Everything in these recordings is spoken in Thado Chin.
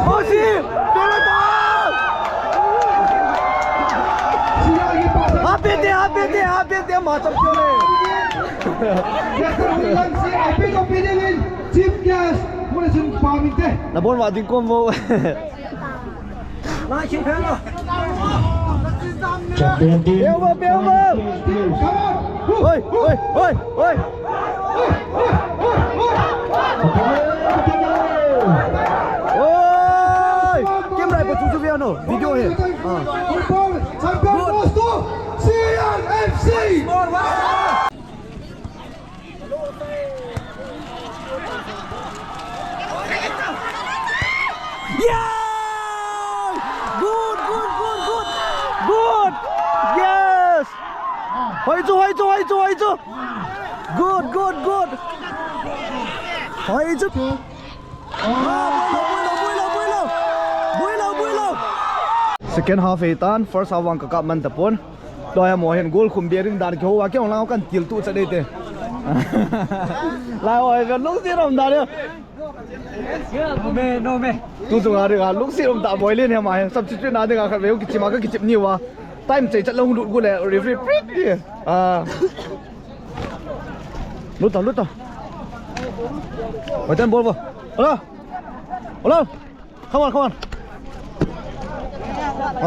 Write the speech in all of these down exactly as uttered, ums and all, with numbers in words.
Osi! Jonathan! Happy day, happy day, happy day, ma chap chule. Chief guest, muna sun paminte. Na bon wa ding kom mo. Champion team. Beu mo, beu mo. Oi, oi, oi, oi. Oi! Camera ko chu chu ve no. Video he. Ah. Champion goes to C R F C. Yeah! Good, good, good, good. Good. Yes. Hoi chu, hoi chu, hoi chu, hoi chu. Good, good, good. Hoi chu. Ah, bui lo, bui lo, bui lo, bui lo. Bui lo, bui lo. Second half hi tan, first half vang ka kap man tapon. Tua hi mo hin goal khum bearing dan kihou a, kihong lang kan til tu cha dei te. Lai oi, ve lung si rom dan. No me, no me. Tu chu nga ri nga lung si rom ta boi len he ma he. Substitute na ding a khat ve kichim a ka kichim ni wa. Time chei chat long lut gu le referee prit ni. Ah. Lut ta, lut ta. Hoiten bol bo. Hello. Hello. Come on, come on.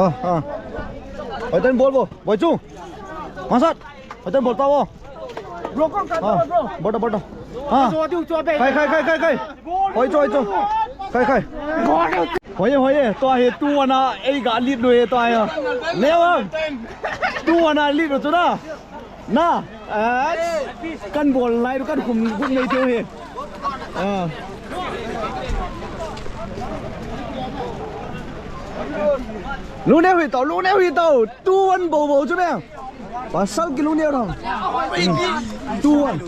Ah, ah. Hoiten bol bo. Boi chu. Masat. Hoiten bol ta bo. Bro, kong kan bro. Bol ta, bol ta. Ah. Khai, khai, khai, khai, khai. Hoi chu, hoi chu. Khai, khai. Hoi, hoi. Tua hi two one a ei ga lead lui tua hi. Leo. Two one a lead lui chu na. Na, ah, kan bol lai, kan khum gun nei teu hi. Ah. Lu neu hi tau, lu neu hi tau. Two one bo bo chu me. Pasal ki lu neu tau. Hmm. Two one.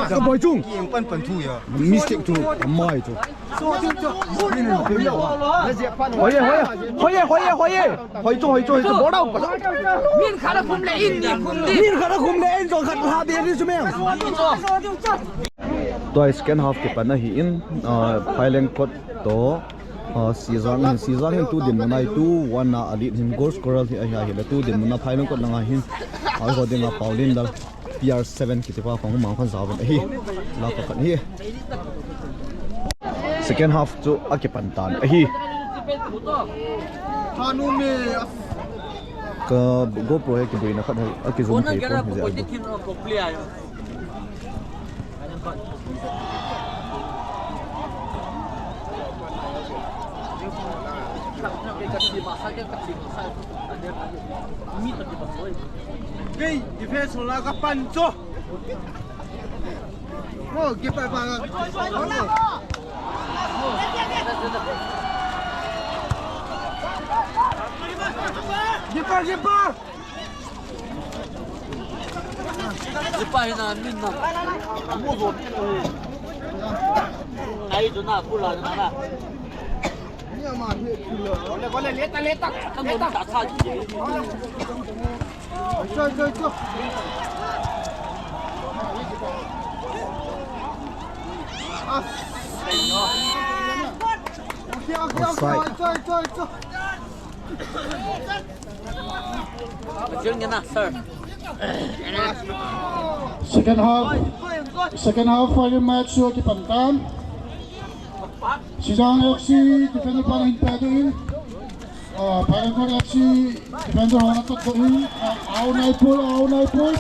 Ka boi chung. Mistake chu, mai chu. Hoye, hoye, hoye, hoye, hoye. Hoi chu, hoi chu, hoi chu, bol dau. Min khat a khum le in ni khum di. Min khat a khum le in chu khat ha de ni chu me. Tua second half kipan ahi in, ah, Phailengkot to, ah, Sijang hin, Sijang hin tu dinmun a hi two one a lead hin goal scorer hi ahi, ahi le tu dinmun a Phailengkot langa hin, ah, ho dinga Paulin dal. P R seven kiti pa khong mang khon zawen ahi. La pa khan hi. Second half chu akipan tan ahi. Ka GoPro hi kibuina khat hi akizoom thei pon hi je. Kei, defense la ka pan cho. Oh, keeper pa. Keeper, keeper. Sipai na min na. Mu bo. Ai tu na kula na na. Kole, kole, leta, leta, leta. Choi, choi, choi. Okay, okay, okay. Offside. Choi, choi, choi, choi. Second half, second half, final match chu akipan tan. Sijang F C defender pan hin pe doh in. Ah, Phailengkot F C defender hon atat doh in. Ah, au nai pul, au nai pul.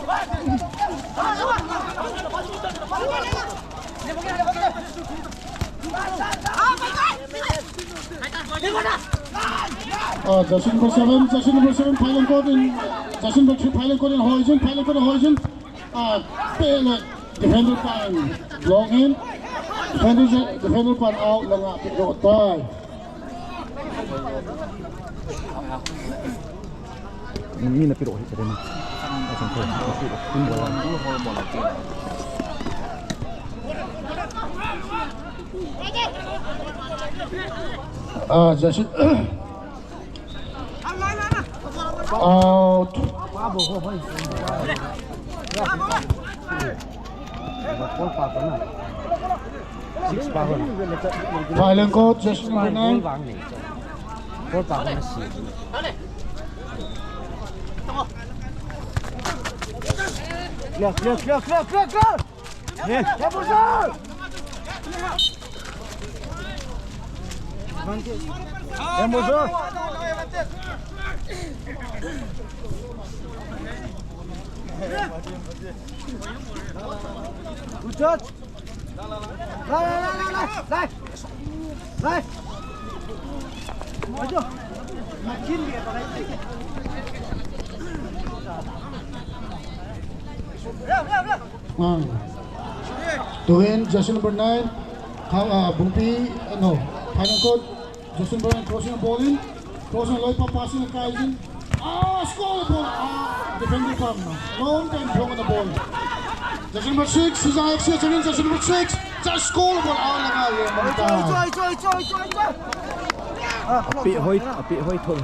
Ah, jersey number seven, jersey number seven, Phailengkot in, jersey number three, Phailengkot in, hoijin, Phailengkot in, hoijin. Ah, pele, defender pan, long in, defender, defender pan out, langa, pick out, tie. Mina piro hi kare na. Ah, jersey. Out. Four pa ko na. Six pa ko na. Violent coach, Justin Bernal. Four pa ko na si. Clear, clear, clear, clear, clear, clear. Good touch. Lai, lai, lai, lai, lai. Lai. Maju. Makin dia, lai. Tuin, jersey number nine, Bungpi, no, final court, jersey number nine, crossing a ball in, crossing a loipa, passing a kai in. Ah, score ball, ah, defender pam, long time from the ball. Jersey number six, Suza F C, jersey number six, just score ball, ah, langa le, manta. Pi hoi, pi hoi thol.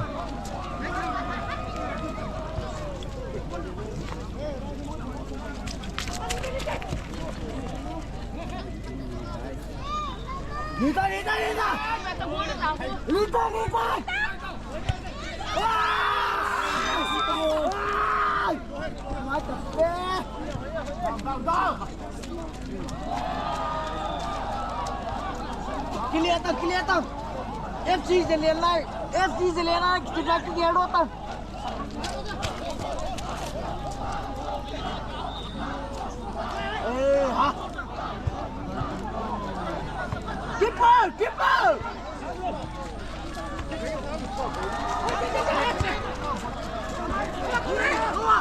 Nita, nita, nita. Nita, nita. Clear tang, clear tang. F C jelen lai, F C jelen lai, kita kita dia lo tang. Eh, ha. Keeper, keeper.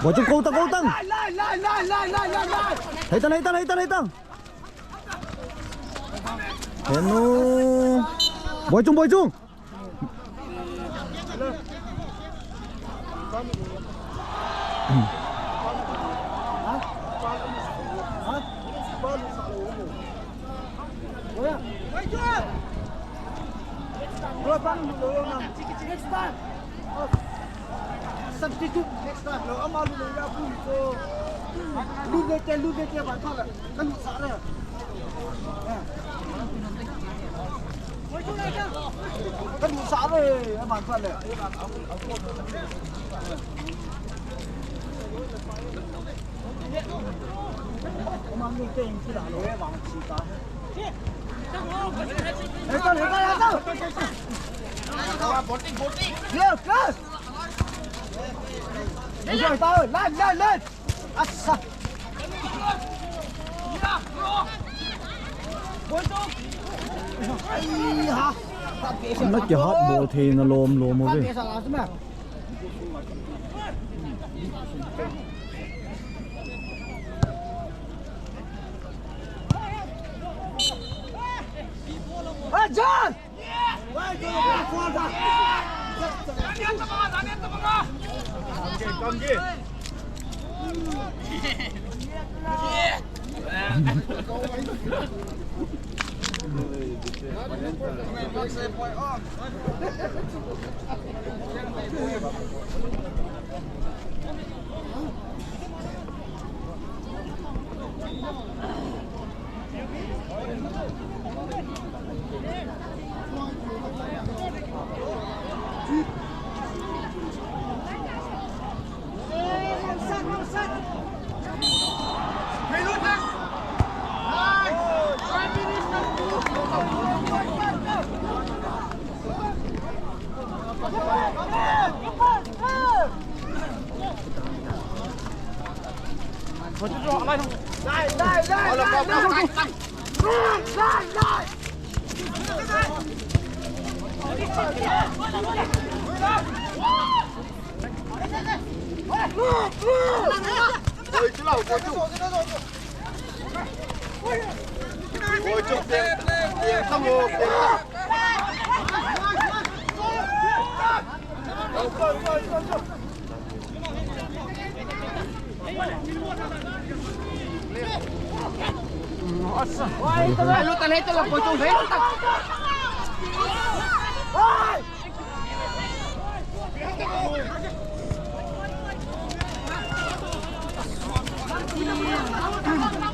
Boichung, kotang, kotang. Lai, lai, lai. Hei tan, hei tan, hei tan, hei tan. Henu. Boichung, Boichung. Substitute next time. Lo ama lu lo ya pu ko. Lu le te, lu le te ba ta la. Kan sa re. Kan sa re, ama sa le. Ama lu te in ki la lo e ba chi ta. Na kihat bol thei na lom lom uve. Hey, John!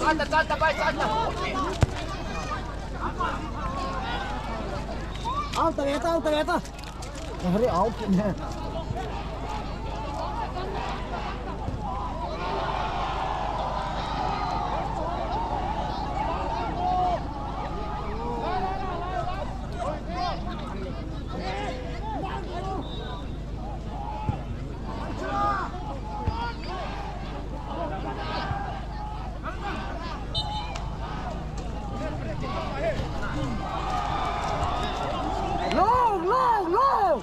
Out, out, out, out. अरे, out किया है। Long, long, long.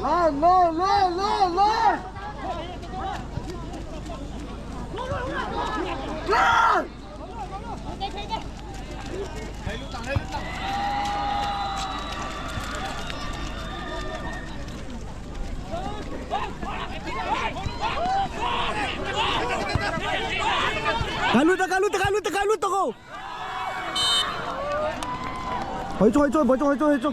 Line, line, line, line, line. Line. Kalut, kalut, kalut, kalut, go. Hoi cho, hoi cho, hoi cho, hoi cho, hoi cho.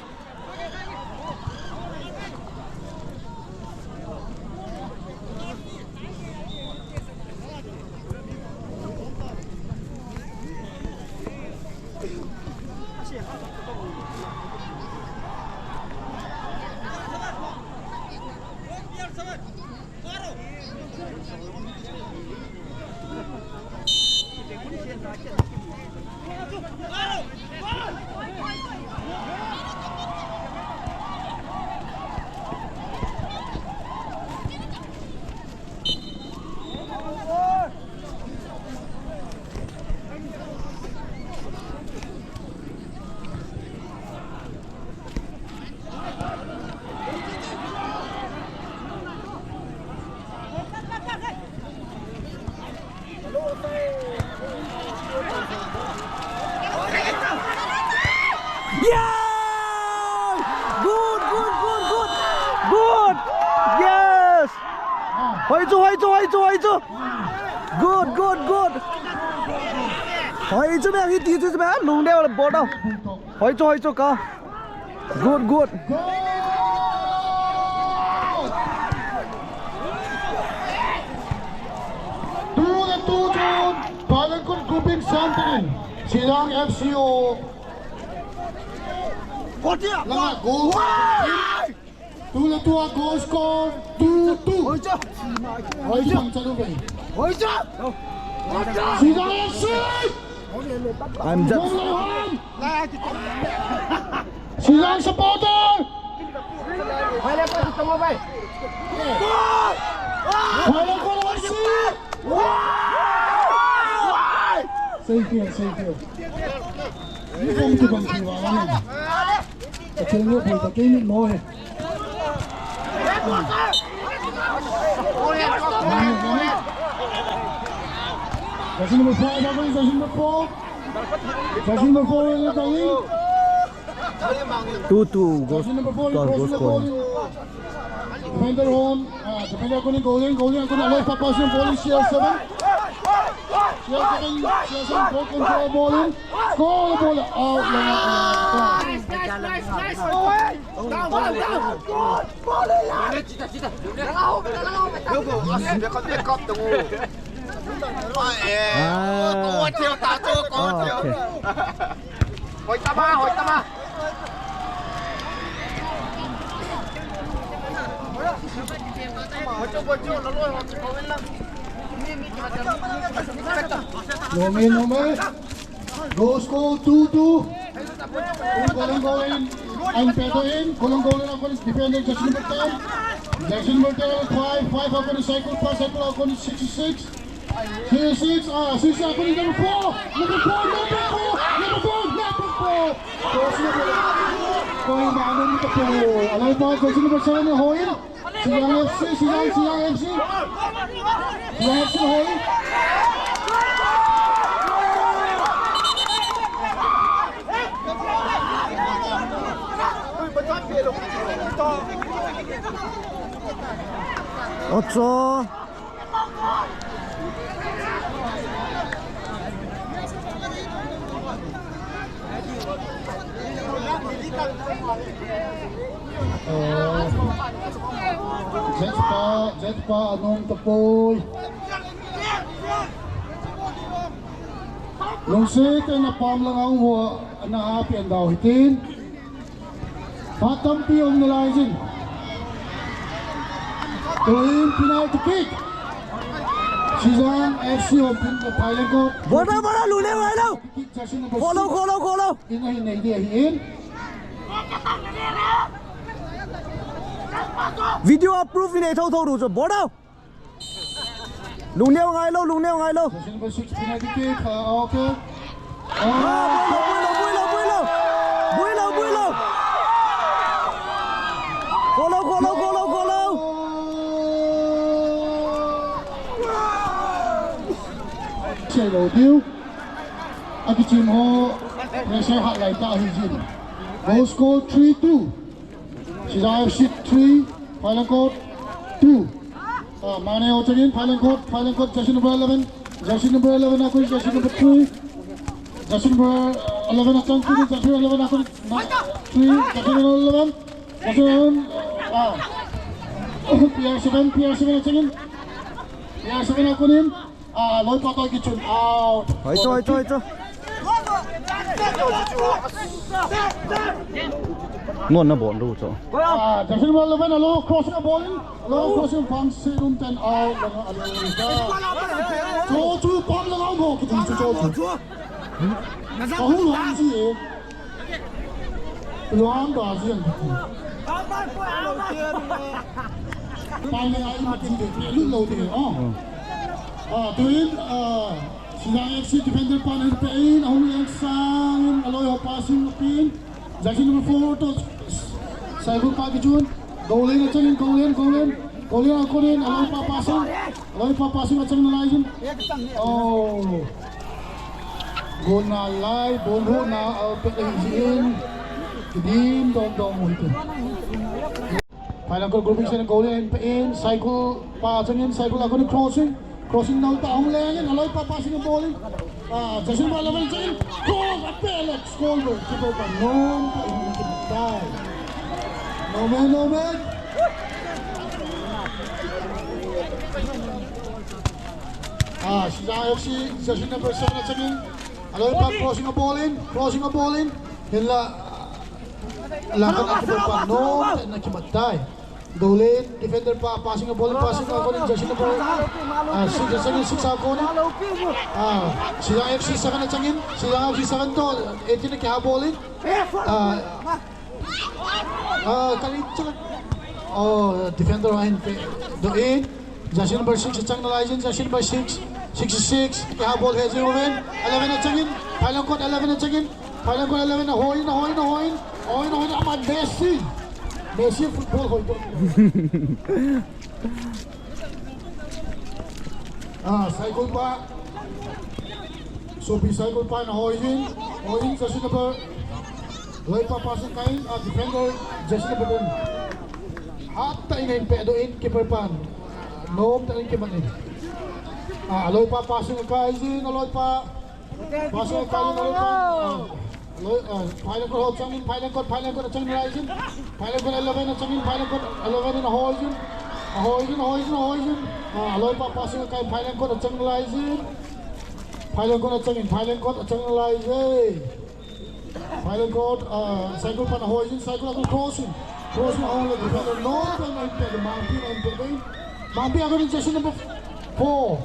Yeah! Good, good, good, good. Good. Yes. Hoi cho, hoi cho, hoi cho, hoi cho. Good, good, good. Hoi cho, me hiti cho, me lung de wala bol down. Hoi cho, hoi cho ka. Good, good. Two to two to Palikut grouping something. Sidang F C O. Langa goal. Two to two goal score. Two two. Hoi cho. Hoi cho. Hoi cho. Sidang F C. I'm just Sidang supporter! Safe here, safe here. Uniform tu bang kiwa. Kachel ni poi ta kini mo he. Jersey number four, jersey number four. Jersey number four, jersey number four. Two two, goal, goal score. Defender on, ah, defender kuni goal in, goal in, kuni alai pa pass in, ball in C R seven. C R seven, C R seven, ball control, ball in. Score, ball. Out lang ang Nice, nice, nice, nice. Down, down, down. Good. Ball in line. Ball in line. Ball in line. Ball in line. Ai, eh. Ah. Ko, ko, ko, ko. Oh, okay. Hoi tama, hoi tama. No man, no man. Goal score two two. Kolangol in, ang peto in, Kolangol in, ako ni defender, Jackson Bertel. Jackson Bertel, five, five, ako ni cycle pass, cycle, ako ni sixty-six. Sixty-six, ah, sixty-six, ako ni number four. Number four, number four, number four, number four. Cross number four. Koi mano ni kapo. Alai pa, Jackson Bertel ni hoi. Silang F C, Silang, Silang F C. Silang F C hoi. Ocho. Jetpa, Jetpa anung tapoi. Lungset in apam lang ang hua, ana api ang daw hitin. Phat tampi um nalai jin. Tuin penalty kick. Sijang F C hon pin the Thailand ko. Bora, bora, lule, wai lo. Kick, jersey number six. Kholo, kholo, kholo. In ahin nei dia hi in. Video approve in ei tho tho ru cho. Bora. Lungneo ngai lo, lungneo ngai lo. Session number six, penalty kick, uh, okay. Ah, bui lo, bui lo, bui lo, bui lo. Bui lo, bui lo. Kholo, kholo, kholo, kholo. Sei lo diu. Akichim ho, pressure hat lai ta hi jin. Goal score three two. Sijang F C three, Phailengkot two. Ah, Mane Ochangin, Phailengkot, Phailengkot, jersey number eleven, jersey number eleven, Akui, jersey number three, jersey number eleven, Achang Kuni, jersey number eleven, Akui, na, three, jersey number eleven, jersey number eleven, ah, P R seven, P R seven, Achangin, P R seven, Akunin. Ah, loi pa toh kichun out. Hoi cho, hoi cho, hoi cho. Non na bon ru cho. Ah, jersey number eleven, alo crossing a ball in. Alo crossing, pang se dum ten out. Cho chu pang la mo kichun cho cho. Ahu lang si e. Luang ba jian. Pai le ai mat ji de, lut lo de, oh. Ah, tuin, ah, Sijang F C defender pa na pe in, ahung leng sang in, aloi ho passing pin. Jersey number four to, Saibul pa kichun. Goal line achangin, goal line, goal line. Goal line akonin, aloi pa passing. Aloi pa passing achang nalai jin. Oh. Gol nalai, ball hona, uh, pet in jin. Kidim dom dom mo hitu. Phailengkot grouping sen goal in, in, cycle pa changin, cycle akonin crossing. Crossing nal ta hung lengin, aloi pa passing ball in. Ah, jersey number eleven changin. Cross, ape Alex, goal, goal, keeper pa nom pa in kitai. No man, no man. Ah, Sijang F C, jersey number seven achangin. Aloi pa crossing a ball in, crossing a ball in. Hinla, la kan akibat pa, no, na kibat tai. Goal line, defender pa, passing a ball in, passing a ball in, jersey number, ah, six achangin, six akonin. Ah, Sijang F C seven achangin, Sijang F C seven to, eighteen akiha ball in. Ah, Ah, kali chak. Oh, defender ahin pe doh in. Jersey number six achang nalai jin, jersey number six, sixty-six. Kiha ball he zero ven. Eleven achangin. Phailengkot eleven achangin. Phailengkot eleven ahoi in, ahoi in, ahoi in. Ahoi in, ahoi in. Ama Messi. Messi football hoi to. Ah, cycle pa. Sopi cycle pa na hoi in. Hoi in, jersey number. Loi pa passing kai in, ah, defender, jersey number ten. Hat ta in in pe doh in, keeper pan. Nom ta in keeper in. Ah, loi pa passing kai in, loi pa. Passing kai in, loi pa. Ah. Loi, ah, Phailengkot ho changin, Phailengkot, Phailengkot achang nalaiyin. Phailengkot eleven achangin, Phailengkot eleven in ahoiyin. Ahoiyin, ahoiyin, ahoiyin. Ah, aloipa passing akai, Phailengkot achang nalaiyin. Phailengkot achangin, Phailengkot achang nalaiyin. Phailengkot, ah, Saikul pan ahoiyin, Saikul a crossing. Crossing ahung le defender, no, no, no, no, Mangpi, no, no, no. Mangpi a konin jersey number four.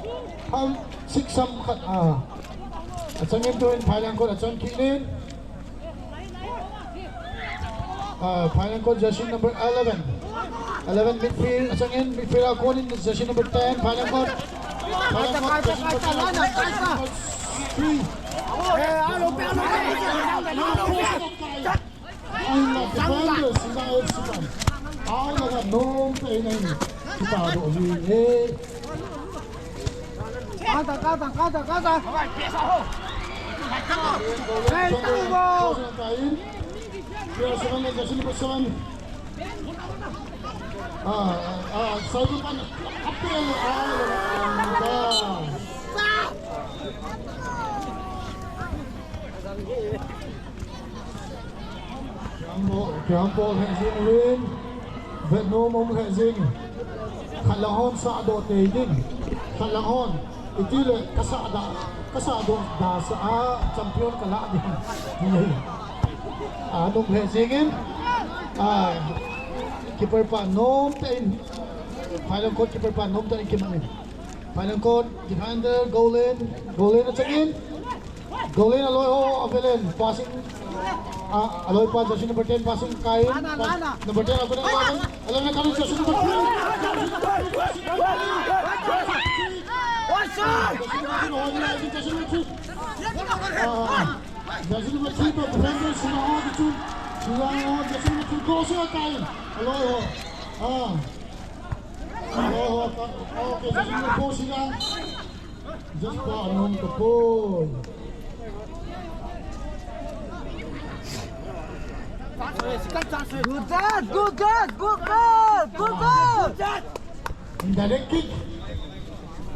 Ham, six ham khat, ah. Achangin tuin Phailengkot achang kit in. Ah, Phailengkot jersey number eleven. Eleven midfield, achangin midfield a konin jersey number ten, Phailengkot. Phailengkot jersey number ten, Phailengkot jersey number three. Ai la defender, Sinai F C pan. Ai la ka nom pe nai. Kita do hi e. Kata, kata, kata, kata. Hey, Tango. Player seven, jersey number seven. Ah, ah, Saikul pan. Apel, ai la ka. Kiam bol, kiam bol lheh jeng uvin. Vetnom um lheh jeng. Khat lang hon sahdoh tei ding. Khat lang hon. Itile kasahdoh, kasahdoh da sah a champion kalah ding. Anom lheh jeng in. Ah, keeper pa nomtah in. Phailengkot keeper pa nomtah in kiman in. Phailengkot defender, goal line, goal line achangin. Goal line aloi ho, avel in, passing. Ah, aloipa, jersey number ten, passing, kai in. Number ten, a konin eleven. Eleven, a konin jersey number three. Jersey number three. Ah, jersey number three, defender, Sinai ho, jersey number three, crossing akai in. Aloi ho. Ah. Oh, oh, oh, okay, jersey number four, Sinai. Just pa anom ka poi. Good guys, good guys, good guys, good guys. Indirect kick.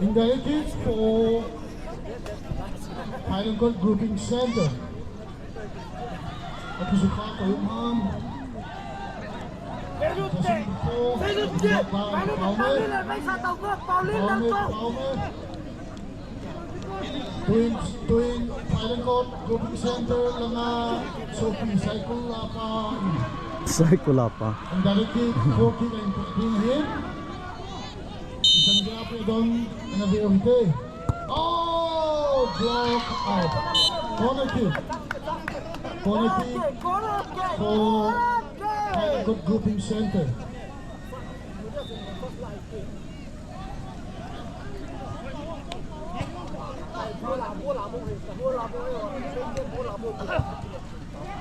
Indirect kick for Phailengkot grouping center. Akisukha ko ham. Tuin, tuin, Phailengkot grouping center langa sopi Saikul apa. Saikul apa. Ang dali ki, ko ki na yung pagping hit. Isang gap yung doon, ano ba yung hit eh? Oh, block out. Corner kick. Corner kick for Phailengkot grouping center.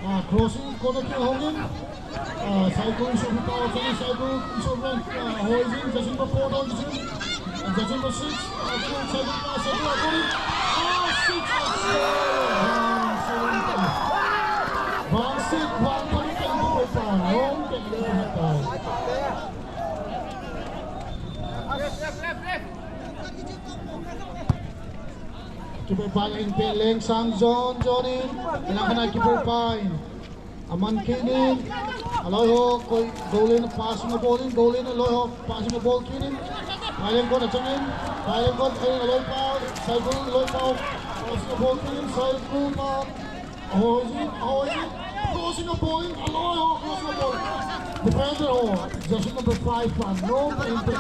Ah, crossing, corner kick, holding. Ah, Saikul isu pa, Saikul isu pa, ah, holding, jersey number four down, jersey number six, ah, Saikul pa, Saikul pa, ah, six, ah, seven, seven. Bang six, one point, ten point, one point, ten point. Keeper pa in pe leng sang John, John in. Alang kana keeper pa in. Aman kit in. Aloi ho, koi goal in, passing a ball in, goal in, aloi ho, passing a ball kit in. Phailengkot achang in. Phailengkot, eh, aloi pa, Saikul, aloi pa. Passing a ball kit in, Saikul pa. Ahoiyin, ahoiyin. Crossing a ball in, aloi ho, crossing a ball. Defender ho, jersey number five pa, no pa in pe.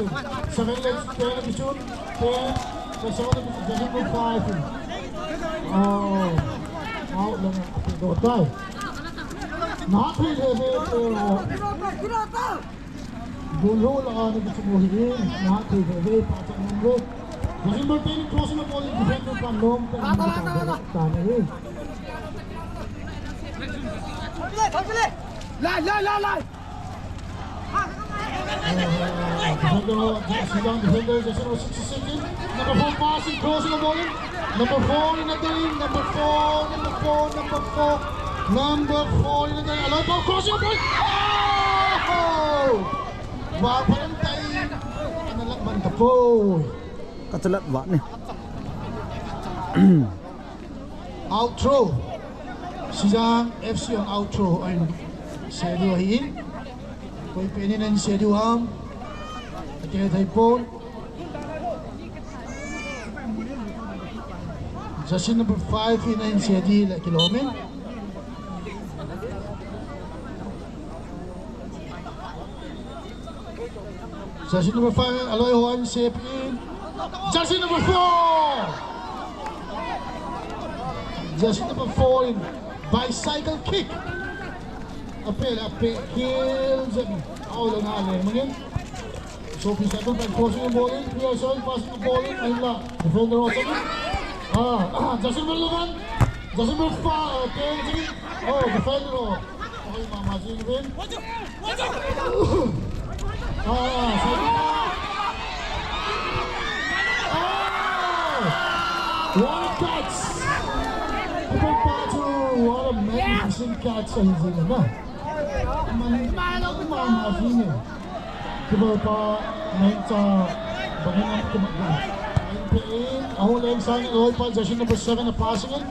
Seven legs, ten episode, ten, the seven episode, jersey number five in. Oh, out lang, api do tai. Napi le, le, le, ho. Gol ho la ani kichu mo hi, na thei ve ve pa cha nom ve. Number ten crossing a ball in defender pa nom ta ni ta ta ni. Lai, lai, lai, lai. Defender, Sidang defender, jersey number sixty-six in. Number four passing, crossing a ball in. Number four in the game, number four, number four, number four. Number four in the game. Aloi pa crossing a ball. Oh! Wa pa in tai. Analak man ta poi. Kachalat wa ni. Out throw. Sijang F C on out throw ahin se diu ahin. Koi pen in ahin se diu ham, akihethei pon. Jersey number five in ahin se di le kilom in. Jersey number five, aloi hon se pen. Jersey number four. Jersey number four in bicycle kick. Ape le ape, kill jep. Aw, langa le mangin. So, P seven by crossing the ball in, P seven passing the ball in, ahinla defender ho chang in. Ah, ah, Jersey number eleven. Jersey number five, uh, ten, oh, defender ho. Ahoimama jing uvin. Ah, so, ah, what a catch! Keeper pa chu, what a magnificent catch, ahi jing na. Mama jing e. Keeper pa, Mengcha, bangin amat kemat. Ahin pe in, ahung leng sang in, aloi pa, jersey number seven, a passing in.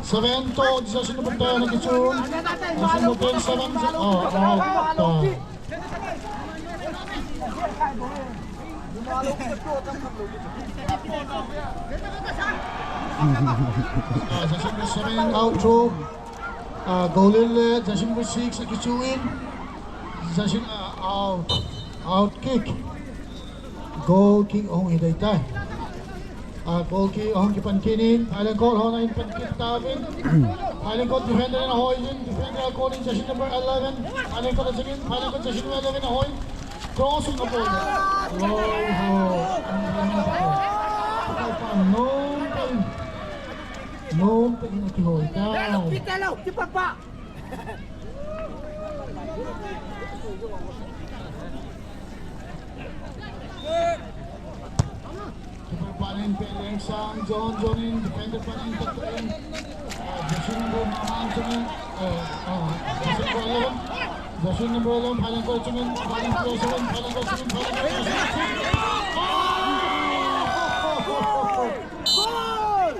Seven to, jersey number ten, akichun. Jersey number ten, seven, oh, oh, oh. Ah, jersey number seven, out throw. Ah, goal in le, jersey number six, akichun. Jersey, ah, out. Out kick. Goal kick ahung hi dei tai. Ah, goal kick ahung kipan kit in. Phailengkot hon ahin pan kit tauvin. Phailengkot defender in ahoi in. Defender a kon in, jersey number eleven. Phailengkot achang in. Phailengkot jersey number eleven ahoi. Crossing a ball. Loi ho. Nom tah in. Nom tah in akihoi tai. Keeper pa in pe leng sang, John, John in, defender pa in, cut in. Ah, jersey number nine, John in. Eh, ah, jersey number eleven. Jersey number eleven, Phailengkot chang in, Phailengkot seven, Phailengkot seven, Phailengkot seven. Ah! Goal! Goal!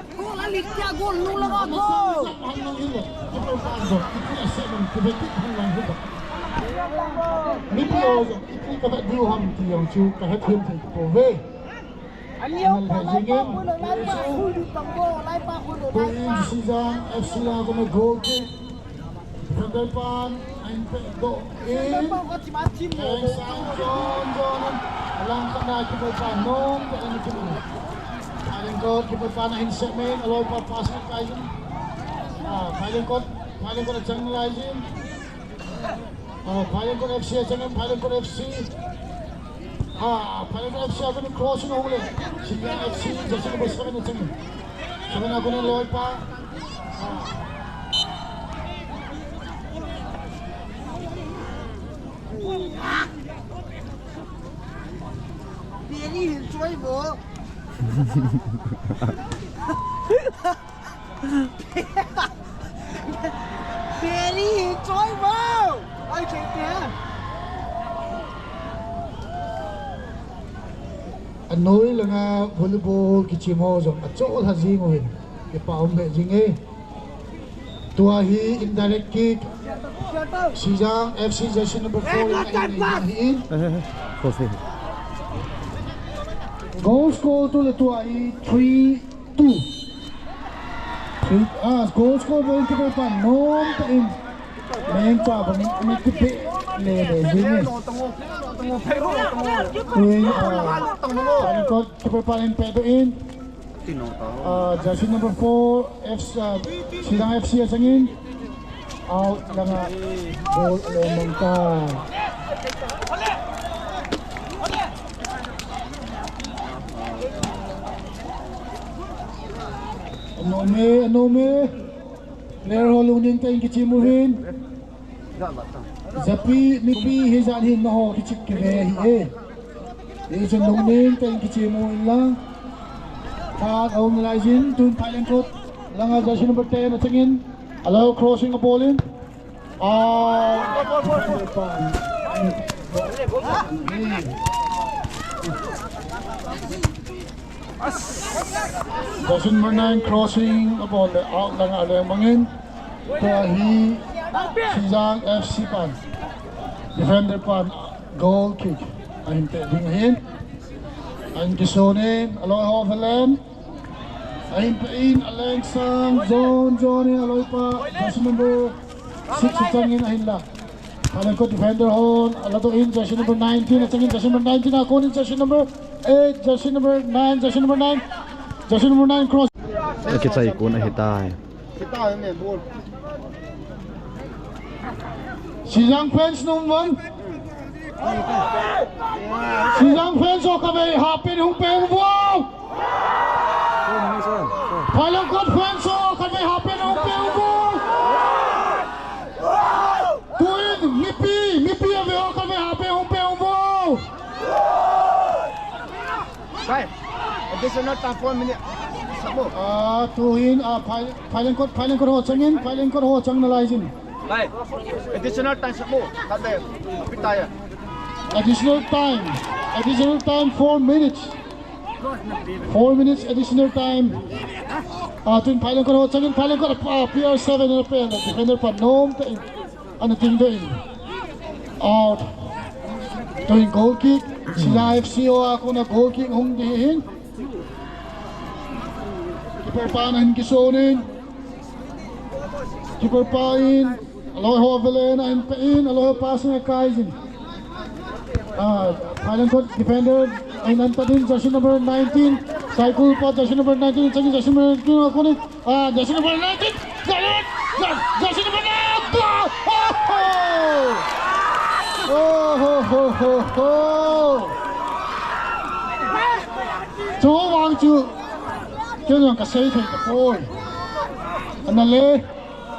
Alitia goal, nu langa goal. Mipi ho jong iti kavet diu ham ti jong chu kahethem thei tapouve. Anal he jingin. Tuin Sijang F C a kona goal kick. Defender pan ahin pehdoh in. Leng sang John, John in. Alang khat na keeper pa nom tah in akimu. Phailengkot keeper pa na hin set in, aloi pa pass in kai in. Ah, Phailengkot, Phailengkot achang lai in. Ah, Phailengkot F C achang in, Phailengkot F C. Ah, Phailengkot F C a kona crossing ahung le. Sijang F C, jersey number seven achang in. Seven a kona loi pa. Beri hin choi bo. Beri hin choi bo. Ai, choi te. Anoi langa volleyball kichem ho jong acholha jing uvin. Kipa um be jing e. Tua hi indirect kick. Sijang F C jersey number four in ahin nei ahi in. Goal score tu le tua hi three two. Three, ah, goal score bol keeper pa nom tah in. Mengcha bangin amit kipe le le jing e. Tuin, ah, Phailengkot keeper pa in pehdoh in. Ah, jersey number four, F C, ah, Sijang F C achang in. Out langa ball le mong ta. Anom e, anom e. Player ho lungning tah in kichem uvin. Japi, mipi, hijat hin nangho kichep kive ahi e. Hichun lungning tah in kichem uvin lang. Khat aum nalai jin, tun Phailengkot langa jersey number ten achang in. Aloi crossing a ball in. Ah, jersey number nine crossing a ball le out langa aleng mangin. Tua hi Sijang F C pan, defender pan goal kick ahin pe ding ahin. Ahin kisun in, aloi ho velen. Ahin pe in, aleng sang, zone, zone in, aloi pa, jersey number six chang in ahin la. Phailengkot defender hon, ala to in, jersey number nineteen, achang in, jersey number nineteen, akon in, jersey number eight, jersey number nine, jersey number nine, jersey number nine cross. Akichai kon ahitai. Sijang fans nung vang. Sijang fans ho kave hapin hung pe hung vang. Phailengkot fans ho kave hapin hung pe hung vang. Tuin mipi, mipi ave ho kave hapin hung pe hung vang. Sai. Additional time four minute. Sabo. Ah, tuhin, ah, Phai-, Phailengkot, Phailengkot ho changin, Phailengkot ho chang nalai jin. Sai. Additional time sabo. Khat le. Pitaya. Additional time. Additional time four minutes. Four minutes additional time. Ah, tuin Phailengkot ho changin, Phailengkot, ah, P R seven in apen, defender pan nom te in. Ana ding doh in. Out. Tuin goal kick. Sijang F C ho a kona goal kick hung ding ahin. Keeper pan ahin kisun in. Keeper pan. Aloi ho velen ahin pe in. Aloi ho passing akai jin. Ah, Phailengkot defender ahin antat in, jersey number nineteen. Saikul pa jersey number nineteen, changin jersey number nineteen akon in. Ah, jersey number nineteen. Jersey, jersey number nine. Goal! Oh, ho! Oh, ho, ho, ho! Chu vang chu. Kei jong kasei thei tapoi. Ana le.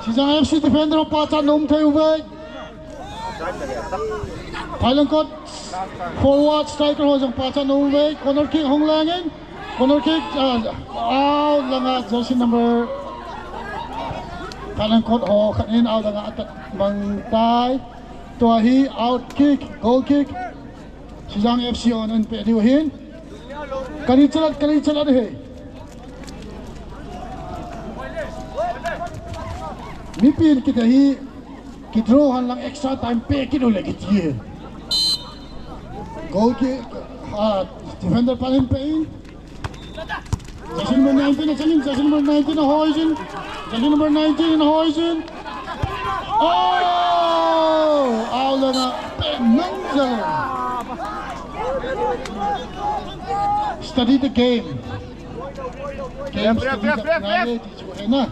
Sijang F C defender ho pachat nom thei uve. Phailengkot forward striker ho jong pachat nom uve. Corner kick hung lengin. Corner kick, ah, out langa jersey number. Phailengkot ho khat in out langa atat mang tai. Tua hi out kick, goal kick. Sijang F C hon ahin pe diu ahin. Kali chalat, kali chalat he. Mipin kiti hi. Kidraw han lang extra time pe kit u le kiti. Goal kick, ah, defender pan ahin pe in. Jersey number nineteen achangin, jersey number nineteen ahoi jin. Jersey number nineteen ahoi jin. Oh! Out langa pe nang jal. Study the game. Game ref, ref, study ref, the ref, ref.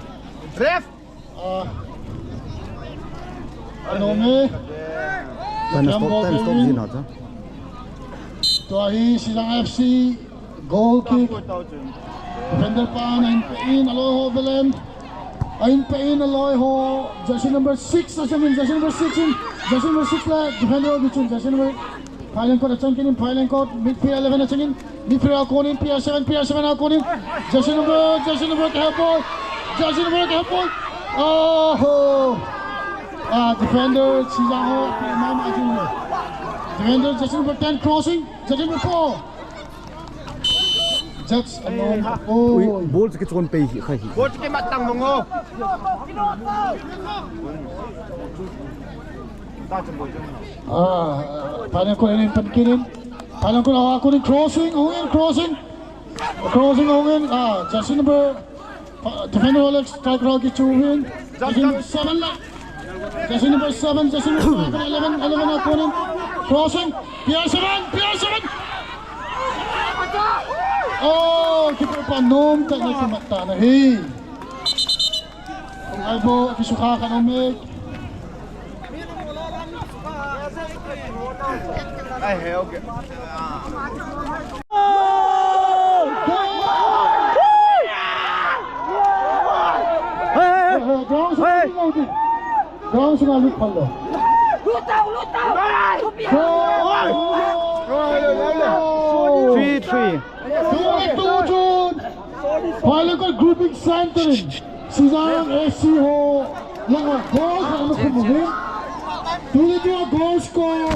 Ref! Ah. Ano me? Time stop, time stop jin ha cha. Tua hi Sijang F C goal kick. Defender pan ahin pe in, aloi ho velen. Ahin pe in, aloi ho. Jersey number six, jersey number six in. Jersey number six la defender ho bichun, jersey number Phailengkot achang kit in, Phailengkot, midfield eleven achangin, midfield akon in, P R seven, P R seven akon in, jersey number, jersey number kahe poi, jersey number kahe poi. Oh ho! Ah, defender, Sijang ho, pe mama jing. Defender, jersey number ten, crossing, jersey number four. That's a long ball. Ui, ball chu kichon pei hi, khai hi. Ball chu kimat tang mong o. Ah, Phailengkot in pan kit in. Phailengkot a, akon in crossing, hung in crossing. Crossing, hung in. Ah, jersey number, ah, defender Alex, striker Rocky Chuvin. Jersey number seven la. Jersey number seven, jersey number seven, eleven, eleven akon in. Crossing. P R seven, P R seven. Oh, keeper pa nom tah in akimat tan ahi. Ai bo, kisukha khat aum e. Ai, he, okay. Hey, hey, hey. Ground sunga lut phal lo. Lut tau, lut tau. Three three. Tuchun, tuchun. Phailengkot grouping center in Sijang F C ho langa goal khat ana khum uvin. Tuni tua goal score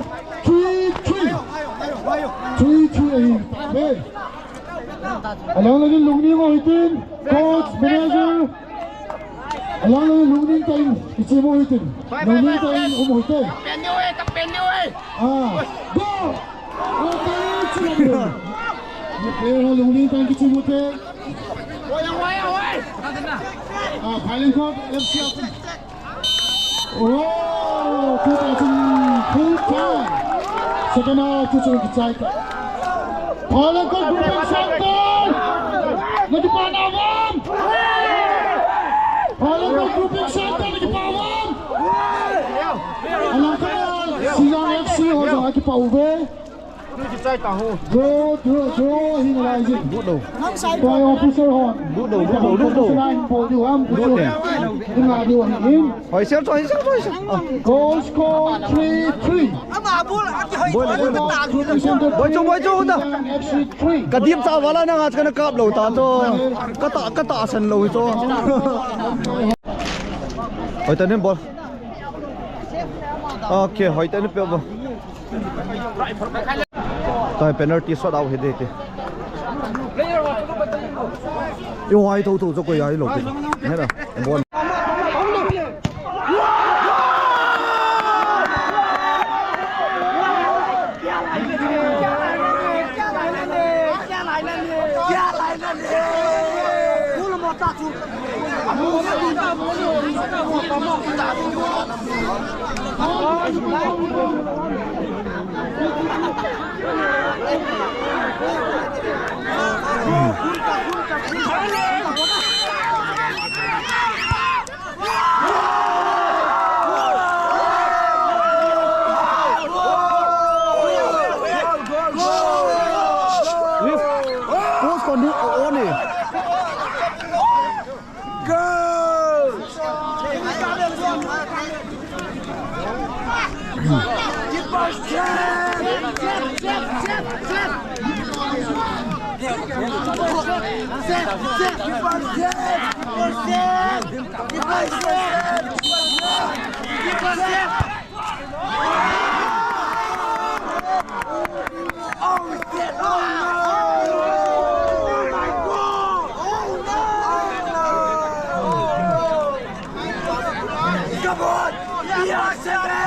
three three. Three three ahi. Hey. Along lagi lungni mo hitin. Coach, manager. Alang lungning tah in kichemu hitin. Lungning tah in um hite. Pen diu e, ka pen diu e. Ah, go! Okay, chila diu. Player ho lungning tah in kichemu te. Oi, oi, oi. Ah, Phailengkot F C. Oh, two thousand full time. Second half, two thousand kichai. Phailengkot grouping center. Nakipa na bom. Phailengkot grouping center, nakipa bom. Alang khat, Sijang F C ho jong akipa uve. Draw, draw, draw, hin rising. Lut lou. By officer hon. Lut lou, lut lou, lut lou. Line bol diu ham. Lut lou. Hin la diu hin. Hoi sel, hoi sel, hoi sel. Ah. Goal score three three. Bol, bol, bol. Bol chu, bol chu, da. F C three. Ka dip cha wala na nga kana kap lou ta chu. Ka ta, ka tahsan lou chu. Hoitah in bol. Okay, hoitah in pe bol. Tai penalty shot out hi ding te. I wai tho tho chu koi ai lou te. He na. Bol. Post kon ni o ni. Go! Come on! Be on seven!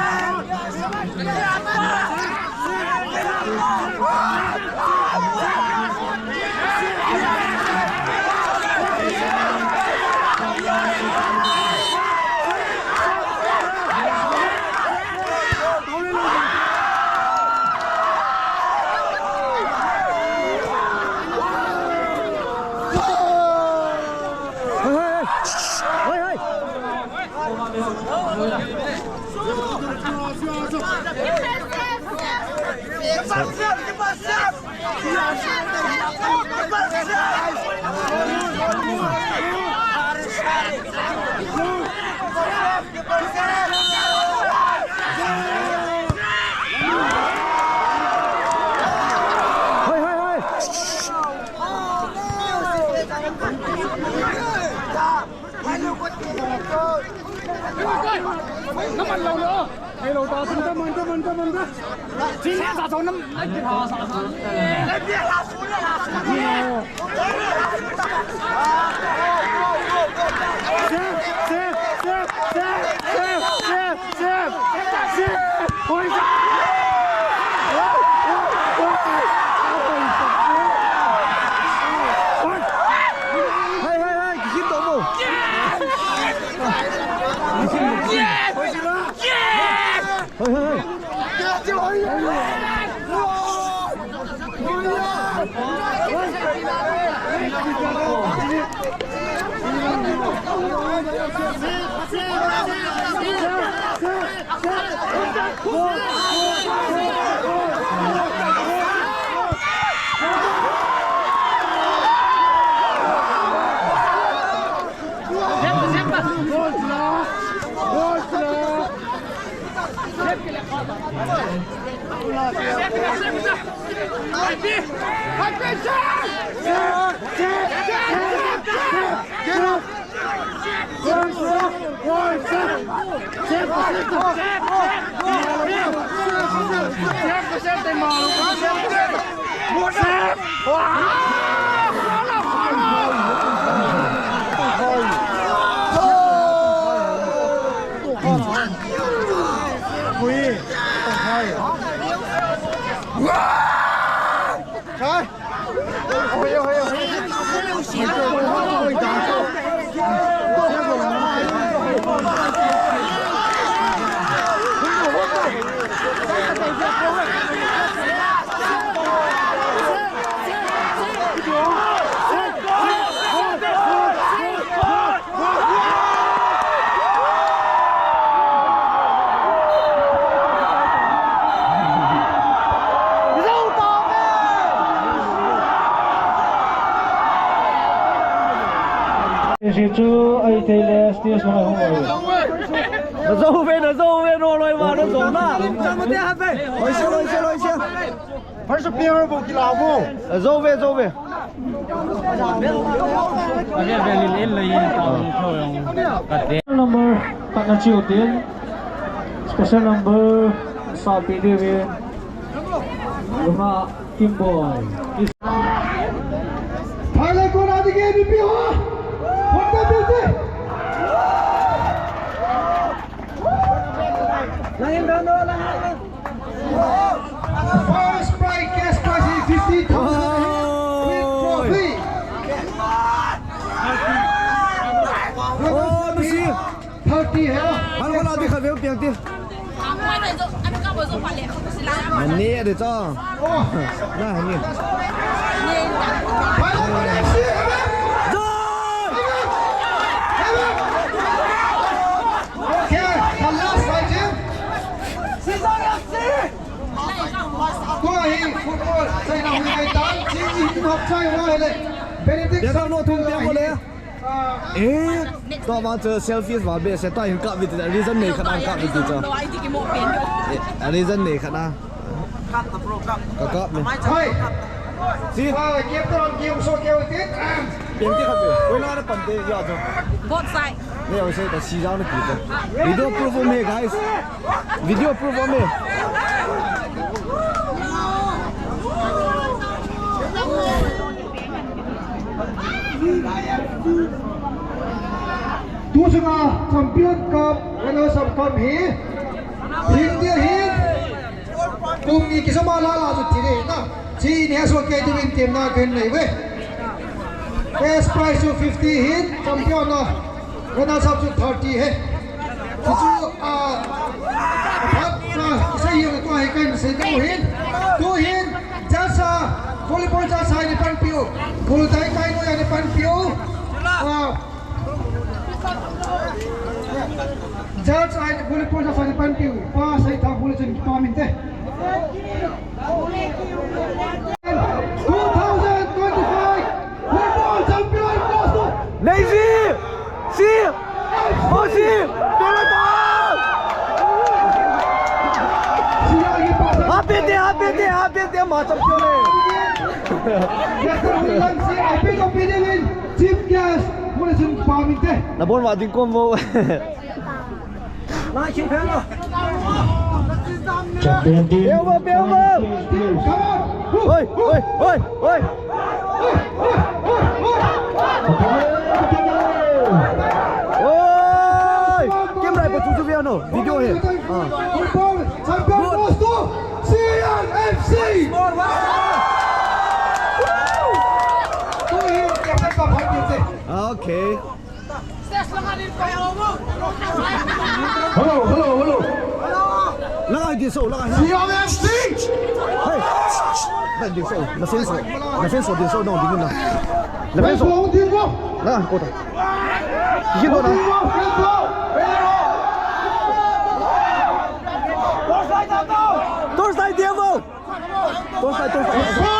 Hichu ahithei le stage langa hung loi. Na zo ve, na zo ve, no loi ma, na zo na. Hoise, hoise, hoise. First player bou kila bou. Zo ve, zo ve. Number khat na chiu tin. Special number sa pi de ve. Luma Kimboy. Thai le kona ding e, B P ho. Hot na B P. First prize, cash prize is fifty thousand with trophy. Oh, nusi. Thirty hai. Hal ko la di kha veu piang ti. Mani ade cha. Oh. Na ni. Joy! Okay, the last fight here. Tua hi football, China hui ngai tan, chi hi hop chai wa le. Benedict. Ya ta no thum te ko le. Eh, tua vang chu selfies vang behseh, tua hin kap uvin te, reason nei khat a kap uvin te chu. Eh, reason nei khat a. Ka kap me. Hai. Si. Ah, game to, game so, game to. Game to khat a. Koi la na pan te, ya chu. Both side. Ne, oi se ta si jang na ki chu. Video proof of me, guys. Video proof of me. Tu sunga champion cup, runners up cup hi, India hi, kum ni kisama la la chu ti de na. Chi ni ha so ke tu min tem na ken nei ve. Cash prize chu fifty hin, champion na. Runners up chu thirty hi. Chu, ah, phat, ah, sei hi tua hi kan sei ding hin. Tu hin, judge a, volleyball judge a ni pan piu. Bul tai kai no ya ni pan piu. Ah, judge a ni volleyball judge a ni pan piu. Pa sei tha bul chun pa min te. Two thousand twenty-five football champion goes to Navy! Si! Oh, si! Pelota! Happy day, happy day, happy day, ma champion le. Chief guest, Mulesun Paminte. Na bon wa ding kom mo. Champion team. Peuva, peuva. Oi, oi, oi, oi. Oi. Kim rai pa chu chu via no. Video he. Ah. Champion goes to C N F C. Okay. Hello, hello, hello. Langa ding so, langa. C N F C. Hey. Langa ding so, na fence so. Na fence so ding so, no, ding na. Na fence so. Langa ko ta. Kiki ko na. Torchlight, devil. Torchlight, torchlight.